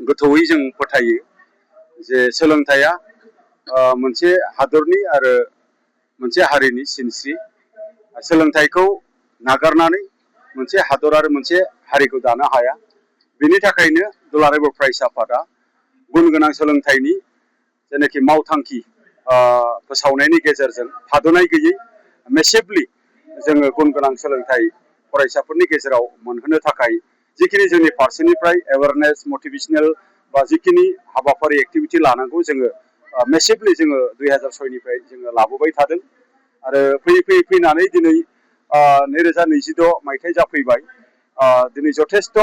गोथौयै जों फोथायो जे सोलोंथाइया मोनसे हादरनि आरो मोनसे हारिनि सिनस्रि। सोलोंथाइखौ नागारनानै मोनसे हादर आरो मोनसे हारिखौ दानो हाया। बेनि थाखायनो दुलाराय बर' फरायसा आफादा गुन गोनां सोलोंथाइनि जेनाखि मावथांखि फोसावनायनि गेजेरजों थाद'नाय गैयै मेसिभलि जोङो गुन गोनां सोलोंथाइ फरायसाफोरनि गेजेराव मोनहोनो थाखाय जिखिनि जोंनि फारसेनिफ्राय एवारनेस मटिभेशनेल बा जिखिनि हाबाफारि एक्टिभिटि लानांगौ जोङो मेसिभलि जोङो 2006निफ्राय जोङो लाबोबाय थादों आरो फैयै फैनानै दिनै 2026 मायथाइ जाफैबाय। दिनै जथेस्थ'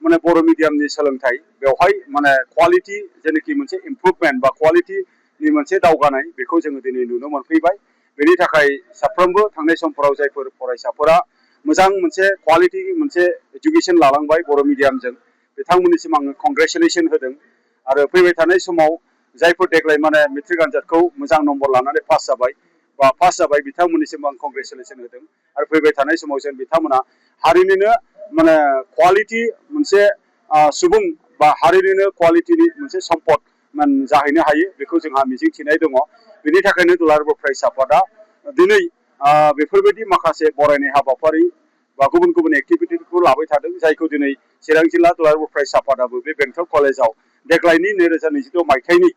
माने बर' मिडियामनि सोलोंथाइ बेवहाय माने क्वालिटि जेनाखि मोनसे इमप्रुभमेन्ट बा क्वालिटिनि मोनसे दावगानाय बेखौ जोङो दिनै नुनो मोनफैबाय। बेनि थाखाय साफ्रोमबो थांनाय समफोराव जायफोर फरायसाफोरा मोजां मोनसे क्वालिटि मोनसे इडुकेसन लालांबाय बर' मिडियामजों बिथांमोननिसिम आङो कंग्रेसुलेसन होदों आरो फैबाय थानाय समाव जायफोर देग्लाय माने मेट्रिक आनजादखौ मोजां नम्बर लानानै पास जाबाय बा पास जाबाय बिथांमोननिसिम आं कंग्रेसुलेसन होदों आरो फैबाय थानाय समाव जेन बिथांमोना हारिनिनो माने क्वालिटि मोनसे सुबुं बा हारिनिनो क्वालिटिनि मोनसे सम्पद जाहैनो हायो बेखौ जोंहा मिजिंथिनाय दङ। बेनि थाखायनो दुलाराय बर' फरायसा आफादा दिनै बेफोरबायदि माखासे बरायनाय हाबाफारि बा गुबुन गुबुन एक्टिभिटिखौ लाबाय थादों जायखौ दिनै चिरां जिल्ला दुलाराय बर' फरायसा आफादाबो बे बेंटल कलेजाव देग्लायनि 2026 मायथाइनि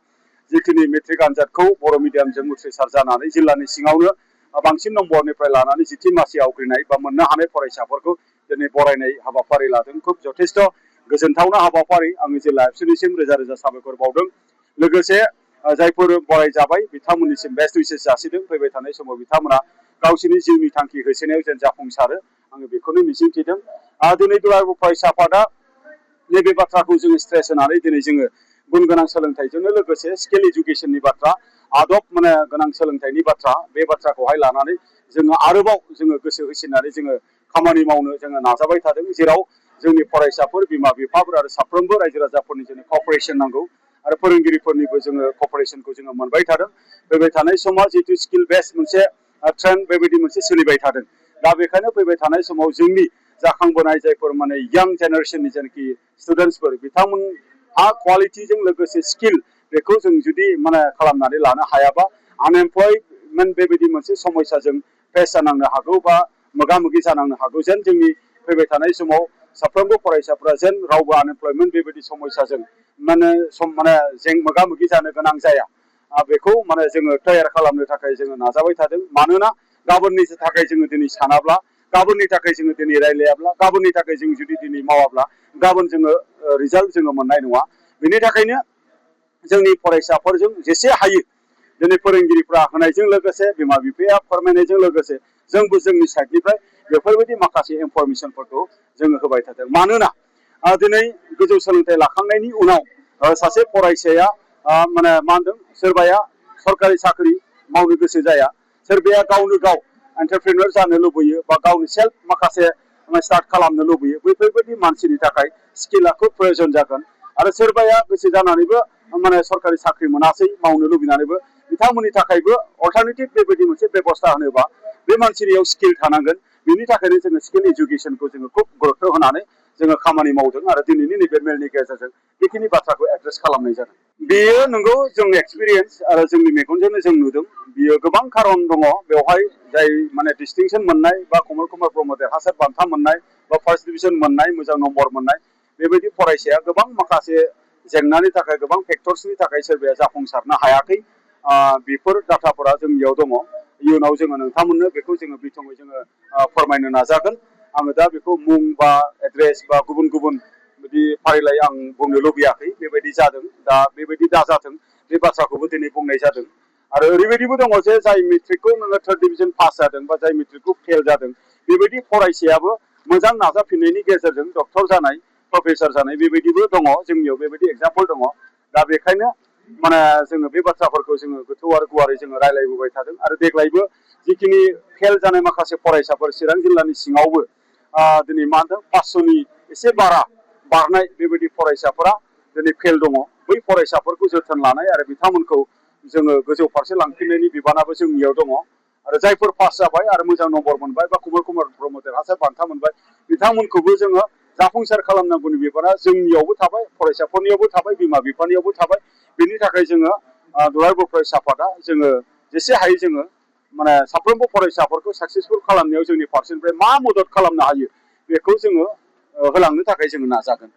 जिखिनि मेट्रिक आनजादखौ बर' मिडियामजों उथ्रिसार जानानै जिल्लानि सिङावनो बांसिन नम्बरनिफ्राय लानानै जिथि मासि आवग्रिनाय बा मोननो हानाय फरायसाफोरखौ दिनै बरायनाय हाबाफारि लादों। खुब जथेस्थ' गोजोनथावना हाबाफारि आङो जिल्ला एबसुनिसिम रोजा रोजा साबायखर बावदों। लोगोसे जायफोर बरायजाबाय बिथांमोननिसिम बेस्ट उइसेस जासिदों। फैबाय थानाय समाव बिथांमोना गावसोरनि जिउनि थांखि होसोनायाव जेन जाफुंसारो आङो बेखौनो मिजिंथिदों। दिनै दुलाराय बर' फरायसा आफादा नैबे बाथ्राखौ जोङो स्ट्रेस होनानै दिनै जोङो गुन गोनां सोलोंथाइजोंनो लोगोसे स्किल इडुकेसननि बाथ्रा आदब माने गोनां सोलोंथाइनि बाथ्रा बे बाथ्राखौहाय लानानै जोङो आरोबाव जोङो गोसो होसिननानै जोङो खामानि मावनो जोङो नाजाबाय थादों। जेराव जोंनि फरायसाफोर बिमा बिफाफोर आरो साफ्रोमबो रायजो राजाफोरनि जोंनो कपारेसन नांगौ आरो फोरोंगिरिफोरनिबो जोङो कपारेसनखौ जोङो मोनबाय थादों। फैबाय थानाय समा जिहेतु स्किल बेस्ड मोनसे ट्रेन्ड बेबायदि मोनसे सोलिबाय थादों। दा बेखायनो फैबाय थानाय समाव जोंनि जाखांबोनाय जायफोर माने यां जेनेरेसननि जेनाखि स्टुडेन्टसफोर बिथांमोनहा क्वालिटिजों लोगोसे स्किल बेखौ जों जुदि माने खालामनानै लानो हायाबा आनएमप्लयमेन्ट बेबायदि मोनसे समस्याजों फेस जानांनो हागौ बा मोगा मोगि जानांनो हागौ। जेन जोंनि फैबाय थानाय समाव साफ्रोमबो फरायसाफोरा जेन रावबो आनएमप्लयमेन्ट बेबायदि समस्याजों माने मोगा मोगि जानो गोनां जाया बेखौ माने जोङो तैयार खालामनो थाखाय जोङो नाजाबाय थादों। मानोना गाबोननि थाखाय जोङो दिनै सानाब्ला गाबोननि थाखाय जोङो दिनै रायलायाब्ला गाबोननि थाखाय जों जुदि दिनै मावाब्ला गाबोन जोङो रिजाल्ट जोङो मोननाय नङा। बेनि थाखायनो जोंनि फरायसाफोरजों जेसे हायो दिनै फोरोंगिरिफ्रा होनायजों लोगोसे बिमा बिफाया फोरमायनायजों लोगोसे जोंबो जोंनि साइडनिफ्राय बेफोरबायदि माखासे इनफरमेसनफोरखौ जोङो होबाय थादों। मानोना दिनै गोजौ सोलोंथाइ लाखांनायनि उनाव सासे फरायसाया माने मा होनदों सोरबाया सरकारि साख्रि मावनो गोसो जाया, सोरबाया गावनो गाव एन्टारप्रेनर जानो लुबैयो बा गावनि सेल्फ माखासे स्टार्ट खालामनो लुबैयो। बैफोरबायदि मानसिनि थाखाय स्किला खुब प्रयजन जागोन। आरो सोरबाया गोसो जानानैबो माने सरकारि साख्रि मोनासै मावनो लुबैनानैबो बिथांमोननि थाखायबो अल्टारनेटिभ बेबायदि मोनसे बेबस्था होनोबा बे मानसिनियाव स्किल थानांगोन। बेनि थाखायनो जोङो स्किल इडुकेसनखौ जोङो खुब गुरुत्त' होनानै जोङो खामानि मावदों आरो दिनैनि नैबे मेलनि गेजेरजों बेखिनि बाथ्राखौ एड्रेस खालामनाय जादों। बेयो नंगौ जों एक्सपिरियेन्स आरो जोंनि मेगनजोंनो जों नुदों। बियो गोबां खारन दङ बेवहाय जाय माने डिस्टिंसन मोननाय बा कमल कुमार ब्रह्म देरहासार बान्था मोननाय बा फार्स्ट डिभिजन मोननाय मोजां नम्बर मोननाय बेबायदि फरायसाया गोबां माखासे जेंनानि थाखाय गोबां फेक्टर्सनि थाखाय सोरबाया जाफुंसारनो हायाखै। बेफोर डाटाफोरा जोंनियाव दङ। इयुनाव जोङो नोंथांमोननो बेखौ जोङो बिथङै जोङो फोरमायनो नाजागोन। आङो दा बेखौ मुं बा एड्रेस बा गुबुन गुबुन बिदि फारिलाइ आं बुंनो लुबैयाखै। बेबायदि जादों दा बेबायदि दाजाथों बे बाथ्राखौबो दिनै बुंनाय जादों। आरो ओरैबायदिबो दङ जे जाय मेट्रिकखौ नोङो थार्ड डिभिजन पास जादों बा जाय मेट्रिकखौ फेल जादों बेबायदि फरायसायाबो मोजां नाजाफिननायनि गेजेरजों डक्टर जानाय प्रफेसार जानाय बेबायदिबो दङ। जोंनियाव बेबायदि एग्जाम्पल दङ। दा बेखायनो माने जोङो बे बाथ्राफोरखौ जोङो गोथौ आरो गुवारै जोङो रायज्लायबोबाय थादों। आरो देग्लायबो जिखिनि फेल जानाय माखासे फरायसाफोर चिरां जिल्लानि सिङावबो दिनै मा होनदों 500नि एसे बारनाय बेबायदि फरायसाफोरा दिनै फेल दङ। बै फरायसाफोरखौ जोथोन लानाय आरो बिथांमोनखौ जोङो गोजौ फारसे लांफिननायनि बिबानाबो जोंनियाव दङ। आरो जायफोर पास जाबाय आरो मोजां नम्बर मोनबाय बा कमल कुमार ब्रह्म देरहासार बान्था मोनबाय बिथांमोनखौबो जोङो जाफुंसार खालामनांगौनि बिबाना जोंनियावबो थाबाय, फरायसाफोरनियावबो थाबाय, बिमा बिफानियावबो थाबाय। बेनि थाखाय जोङो दुलाराय बर' फरायसा आफादा जोङो जेसे हायो जोङो माने साफ्रोमबो फरायसाफोरखौ साक्सेसफुल खालामनायाव जोंनि फारसेनिफ्राय मा मदद खालामनो हायो बेखौ जोङो होलांनो थाखाय जोङो नाजागोन।